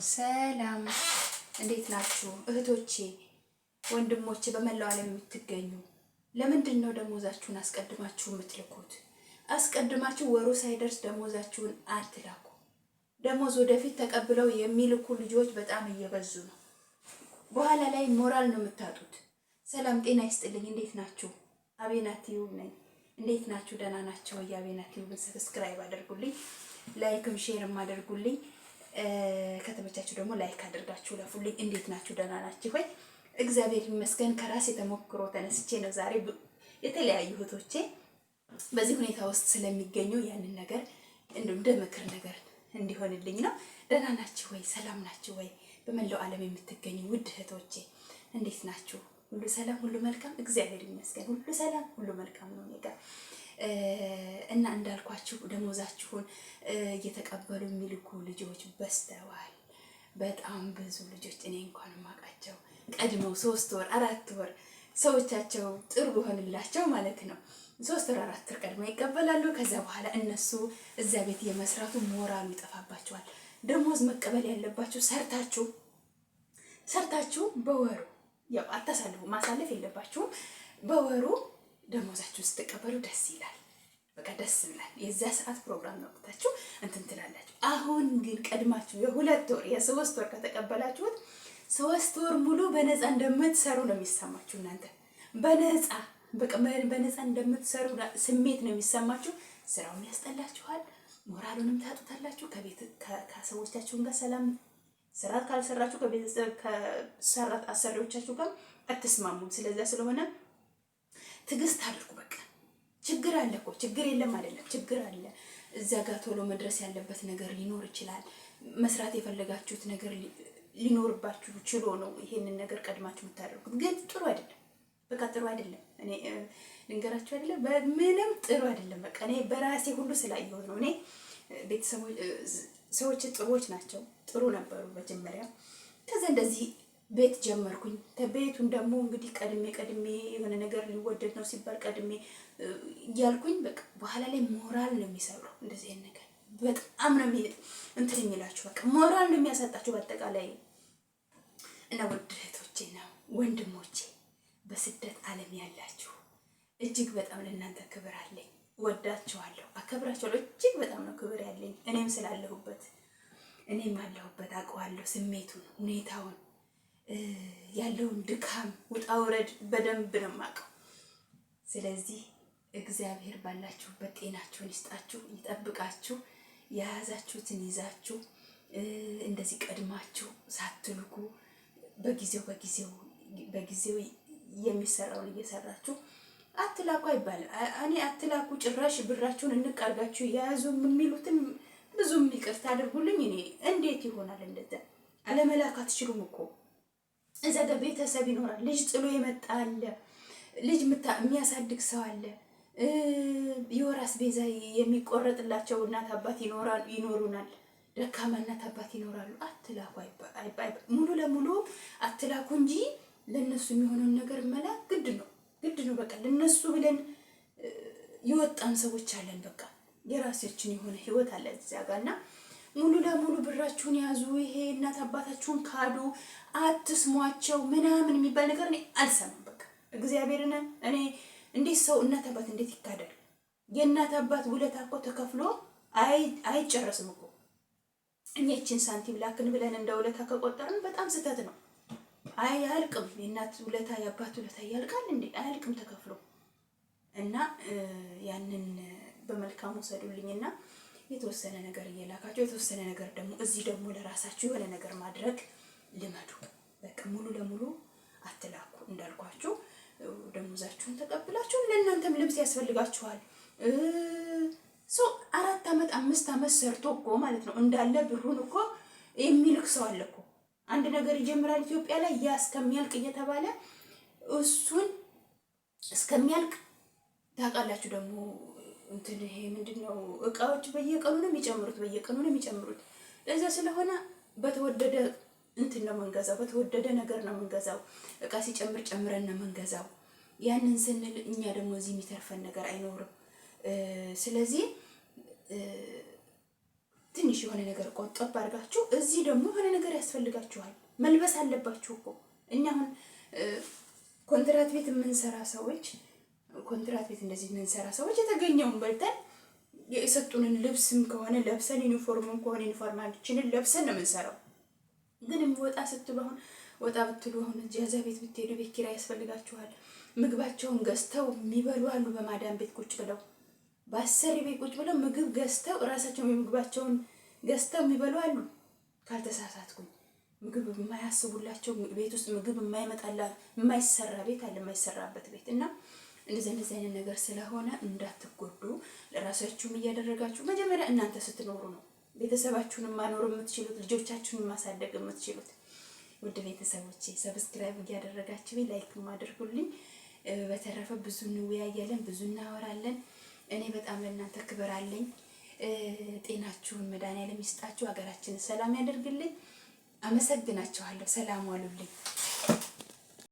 ሰላም እንዴት ናችሁ እህቶቼ ወንድሞቼ፣ በመላው ዓለም የምትገኙ ለምንድን ነው ደሞዛችሁን አስቀድማችሁ የምትልኩት? አስቀድማችሁ ወሩ ሳይደርስ ደሞዛችሁን አትላኩ። ደሞዝ ወደፊት ተቀብለው የሚልኩ ልጆች በጣም እየበዙ ነው። በኋላ ላይ ሞራል ነው የምታጡት። ሰላም ጤና ይስጥልኝ። እንዴት ናችሁ? አቤና ቲዩብ ነኝ። እንዴት ናችሁ? ደህና ናቸው? የአቤና ቲዩብን subscribe አድርጉልኝ፣ like ም share ም አድርጉልኝ። ከተመቻችሁ ደግሞ like አድርጋችሁ ለፉልኝ። እንዴት ናችሁ? ደህና ናችሁ ወይ? እግዚአብሔር ይመስገን። ከራሴ ተሞክሮ ተነስቼ ነው ዛሬ የተለያዩ እህቶቼ በዚህ ሁኔታ ውስጥ ስለሚገኙ ያንን ነገር እንደ ምክር ነገር እንዲሆንልኝ ነው። ደህና ናችሁ ወይ? ሰላም ናችሁ ወይ? በመላው ዓለም የምትገኙ ውድ እህቶቼ እንዴት ናችሁ? ሁሉ ሰላም፣ ሁሉ መልካም፣ እግዚአብሔር ይመስገን። ሁሉ ሰላም፣ ሁሉ መልካም ነው እኔ ጋር እና እንዳልኳችሁ ደሞዛችሁን እየተቀበሉ የሚልኩ ልጆች በዝተዋል። በጣም ብዙ ልጆች እኔ እንኳን ማውቃቸው ቀድመው 3 ወር 4 ወር ሰዎቻቸው ጥሩ ቢሆንላቸው ማለት ነው 3 ወር 4 ወር ቀድመው ይቀበላሉ። ከዛ በኋላ እነሱ እዚያ ቤት የመስራቱ ሞራሉ ይጠፋባቸዋል። ደሞዝ መቀበል ያለባችሁ ሰርታችሁ ሰርታችሁ በወሩ ያው አታሳልፉ፣ ማሳለፍ የለባችሁም። በወሩ ደሞዛችሁን ስትቀበሉ ደስ ይላል። በቃ ደስ ይላል። የዛ ሰዓት ፕሮግራም ነውታችሁ እንትን ትላላችሁ። አሁን ግን ቀድማችሁ የ2 ወር የ3 ወር ከተቀበላችሁት 3 ወር ሙሉ በነፃ እንደምትሰሩ ነው የሚሰማችሁ። እናንተ በነፃ በቃ በነፃ እንደምትሰሩ ስሜት ነው የሚሰማችሁ። ስራውም ያስጠላችኋል፣ ሞራሉንም ታጡታላችሁ። ከቤት ከሰዎቻችሁን ጋር ሰላም ስራ ካልሰራችሁ ከቤተሰብ ከሰራት አሰሪዎቻችሁ ጋር አትስማሙም። ስለዚያ ስለሆነ ትዕግስት አድርጉ። በቃ ችግር አለ እኮ ችግር የለም አይደለም፣ ችግር አለ። እዚያ ጋር ቶሎ መድረስ ያለበት ነገር ሊኖር ይችላል። መስራት የፈለጋችሁት ነገር ሊኖርባችሁ ችሎ ነው ይሄንን ነገር ቀድማችሁ የምታደርጉት። ግን ጥሩ አይደለም፣ በቃ ጥሩ አይደለም። እኔ ልንገራችሁ አይደለም፣ በምንም ጥሩ አይደለም። በቃ እኔ በራሴ ሁሉ ስላየሁት ነው። እኔ ቤተሰቦች ሰዎች ጥሩዎች ናቸው፣ ጥሩ ነበሩ መጀመሪያ። ከዛ እንደዚህ ቤት ጀመርኩኝ። ቤቱን ደግሞ እንግዲህ ቀድሜ ቀድሜ የሆነ ነገር ሊወደድ ነው ሲባል ቀድሜ እያልኩኝ በቃ በኋላ ላይ ሞራል ነው የሚሰብረው። እንደዚህ አይነት ነገር በጣም ነው እንትን የሚላችሁ፣ በቃ ሞራል ነው የሚያሳጣችሁ በአጠቃላይ። እና ውድ እህቶቼና ወንድሞቼ በስደት ዓለም ያላችሁ እጅግ በጣም ለእናንተ ክብር አለኝ። ወዳችኋለሁ፣ አከብራችኋለሁ። እጅግ በጣም ነው ክብር ያለኝ እኔም ስላለሁበት እኔም አለሁበት አውቀዋለሁ ስሜቱን፣ ሁኔታውን፣ ያለውን ድካም ውጣ ውረድ በደንብ ነው የማውቀው። ስለዚህ እግዚአብሔር ባላችሁበት ጤናችሁን ይስጣችሁ፣ ይጠብቃችሁ። የያዛችሁትን ይዛችሁ እንደዚህ ቀድማችሁ ሳትልኩ በጊዜው በጊዜው በጊዜው የሚሰራውን እየሰራችሁ አትላኩ አይባልም። እኔ አትላኩ ጭራሽ ብራችሁን እንቃርጋችሁ የያዙ የሚሉትን ብዙም ይቅርታ አድርጉልኝ። እኔ እንዴት ይሆናል እንደዛ? አለመላክ አትችሉም እኮ እዛ ጋር ቤተሰብ ይኖራል። ልጅ ጥሎ የመጣ አለ። ልጅ የሚያሳድግ ሰው አለ። የወር አስቤዛ የሚቆረጥላቸው እናት አባት ይኖሩናል። ደካማ እናት አባት ይኖራሉ። አትላኩ ሙሉ ለሙሉ አትላኩ እንጂ ለእነሱ የሚሆነውን ነገር መላክ ግድ ነው፣ ግድ ነው። በቃ ለእነሱ ብለን የወጣን ሰዎች አለን። በቃ የራሳችን የሆነ ህይወት አለ እዚያ ጋር እና ሙሉ ለሙሉ ብራችሁን ያዙ፣ ይሄ እናት አባታችሁን ካዱ፣ አትስሟቸው ምናምን የሚባል ነገር እኔ አልሰማም። በቃ እግዚአብሔርን እኔ እንዴት ሰው እናት አባት እንዴት ይካዳል? የእናት አባት ውለታ እኮ ተከፍሎ አይጨረስም እኮ። እኛ ይችን ሳንቲም ላክን ብለን እንደ ውለታ ከቆጠርን በጣም ስህተት ነው። አያልቅም። የእናት ውለታ የአባት ውለታ ያልቃል እንዴ? አያልቅም ተከፍሎ እና ያንን በመልካም ውሰዱልኝና የተወሰነ ነገር እየላካችሁ የተወሰነ ነገር ደግሞ እዚህ ደግሞ ለራሳችሁ የሆነ ነገር ማድረግ ልመዱ። በቃ ሙሉ ለሙሉ አትላኩ። እንዳልኳችሁ ደሞዛችሁን ተቀብላችሁ ለእናንተም ልብስ ያስፈልጋችኋል። ሰው 4 ዓመት 5 ዓመት ሰርቶ እኮ ማለት ነው እንዳለ ብሩን እኮ የሚልክ ሰው አለ እኮ። አንድ ነገር ይጀምራል ኢትዮጵያ ላይ ያ እስከሚያልቅ እየተባለ እሱን እስከሚያልቅ ታውቃላችሁ ደግሞ እንትን ይሄ ምንድን ነው እቃዎች በየቀኑ ነው የሚጨምሩት፣ በየቀኑ ነው የሚጨምሩት። ለዛ ስለሆነ በተወደደ እንትን ነው የምንገዛው፣ በተወደደ ነገር ነው የምንገዛው። እቃ ሲጨምር ጨምረን ነው የምንገዛው። ያንን ስንል እኛ ደግሞ እዚህ የሚተርፈን ነገር አይኖርም። ስለዚህ ትንሽ የሆነ ነገር ቆጠብ አድርጋችሁ፣ እዚህ ደግሞ የሆነ ነገር ያስፈልጋችኋል፣ መልበስ አለባችሁ እኮ። እኛ አሁን ኮንትራት ቤት የምንሰራ ሰዎች፣ ኮንትራት ቤት እንደዚህ የምንሰራ ሰዎች የተገኘውን በልተን፣ የሰጡንን ልብስም ከሆነ ለብሰን፣ ዩኒፎርምም ከሆነ ዩኒፎርማችንን ለብሰን ነው የምንሰራው። ግን ወጣ ስትሉ፣ አሁን ወጣ ብትሉ፣ አሁን ጃዛ ቤት ብትሄዱ ቤት ኪራይ ያስፈልጋችኋል። ምግባቸውን ገዝተው የሚበሉ አሉ። በማዳም ቤት ቁጭ ብለው፣ በአሰሪ ቤት ቁጭ ብለው ምግብ ገዝተው፣ እራሳቸውን ምግባቸውን ገዝተው የሚበሉ አሉ። ካልተሳሳትኩኝ ምግብ የማያስቡላቸው ቤት ውስጥ ምግብ የማይመጣላ የማይሰራ ቤት አለ፣ የማይሰራበት ቤት። እና እንደዚህ እንደዚህ አይነት ነገር ስለሆነ እንዳትጎዱ ለራሳችሁም እያደረጋችሁ፣ መጀመሪያ እናንተ ስትኖሩ ነው ቤተሰባችሁን ማኖር የምትችሉት፣ ልጆቻችሁን ማሳደግ የምትችሉት። ውድ ቤተሰቦቼ፣ subscribe እያደረጋችሁ like አድርጉልኝ። በተረፈ ብዙ እንወያያለን፣ ብዙ እናወራለን። እኔ በጣም ለእናንተ ክብር አለኝ። ጤናችሁን መድኃኒዓለም ይስጣችሁ፣ ሀገራችንን ሰላም ያደርግልኝ። አመሰግናችኋለሁ። ሰላም ዋሉልኝ።